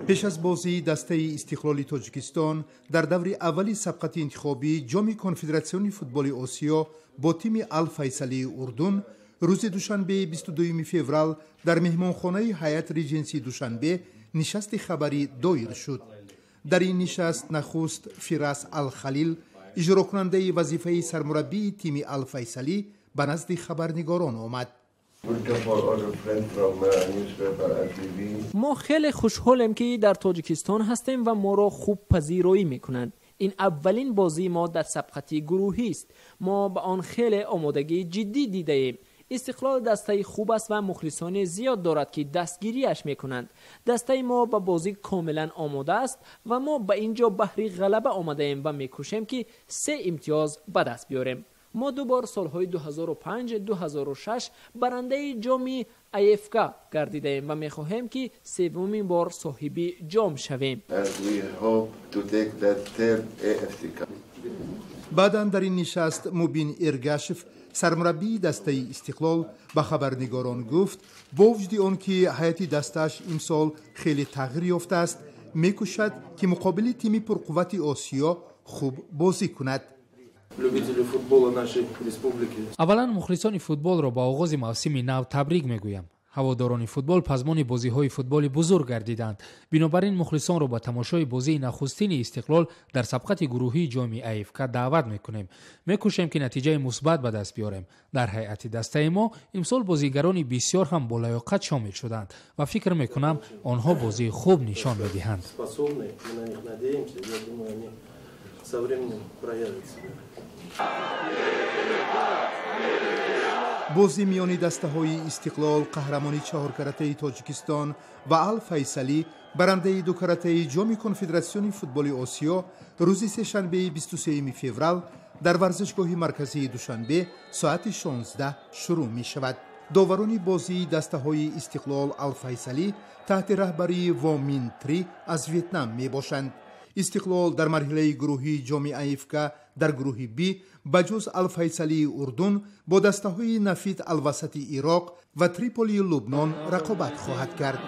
Пеш аз бозии дастаи Истиқлоли Тоҷикистон дар даври аввали сабқати интихобии Ҷоми Конфедератсиони футболи Осиё бо тими Алфайсалии Урдун, рӯзи душанбе, 22 феврал, дар меҳмонхонаи Ҳаят Реҷенсии Душанбе нишасти хабарӣ доир шуд. Дар ин нишаст нахуст Фирас Алхалил, иҷрокунандаи вазифаи сармураббии тими Алфайсалӣ, ба назди хабарнигорон омад. Мо хеле хушҳолем, ки дар Тоҷикистон ҳастем ва моро хуб пазироӣ мекунанд. Ин аввалин бозии мо дар сабқати гурӯҳист. Мо ба он хеле омодагии ҷиддӣ дидаем. Истиқлол дастаи хуб аст ва мухлисони зиёд дорад, ки дастгириаш мекунанд. Дастаи мо ба бозӣ комилан омода аст ва мо ба ин ҷо баҳри ғалаба омадаем ва мекӯшем, ки се имтиёз ба даст биёрем. Мо ду бор, солҳои 2005, 2006, барандаи ҷоми АФК гардидаем ва мехоҳем, ки севумин бор соҳиби ҷом шавем. Баъдан дар ин нишаст Мубин Эргашев, сармураббии дастаи Истиқлол, ба хабарнигорон гуфт, бо вуҷуди он ки ҳайати дастааш имсол хеле тағйир ёфтааст, мекӯшад, ки муқобили тими пурқуввати Осиё хуб бозӣ кунад. Аввалан, мухлисони футболро ба оғози мавсими нав табрик мегӯям. Ҳаводорони футбол пазмони бозиҳои футболи бузург гардиданд. Бинобар ин мухлисонро ба тамошои бозии нахустини Истиқлол дар сабқати гурӯҳии ҷоми АФК даъват мекунем. Мекӯшем, ки натиҷаи мусбат ба даст биёрем. Дар ҳайати дастаи мо имсол бозигарони бисёр ҳам болаёқат шомил шуданд ва фикр мекунам, онҳо бозии хуб нишон медиҳанд. Со временем проявит себя. Бозӣ миёни дастаҳои Истиқлол, қаҳрамони чаҳоркаратаи Тоҷикистон, ва Алфайсалӣ, барандаи дукаратаи Ҷоми Конфедератсиони футболи Осиё, рӯзи сешанбеи, 23 феврал, дар варзишгоҳи марказии Душанбе соати 16 шурӯъ мешавад. Доварони бозии дастаҳои Истиқлол, Алфайсалӣ таҳти раҳбарии Вомин Три аз Ветнам мебошанд. Истиқлол дар марҳилаи гурӯҳии ҷоми АФК дар гурӯҳи Б ба ҷуз Алфайсалии Урдун бо дастаҳои Нафит Алвасати Ироқ ва Триполии Лубнон рақобат хоҳад кард.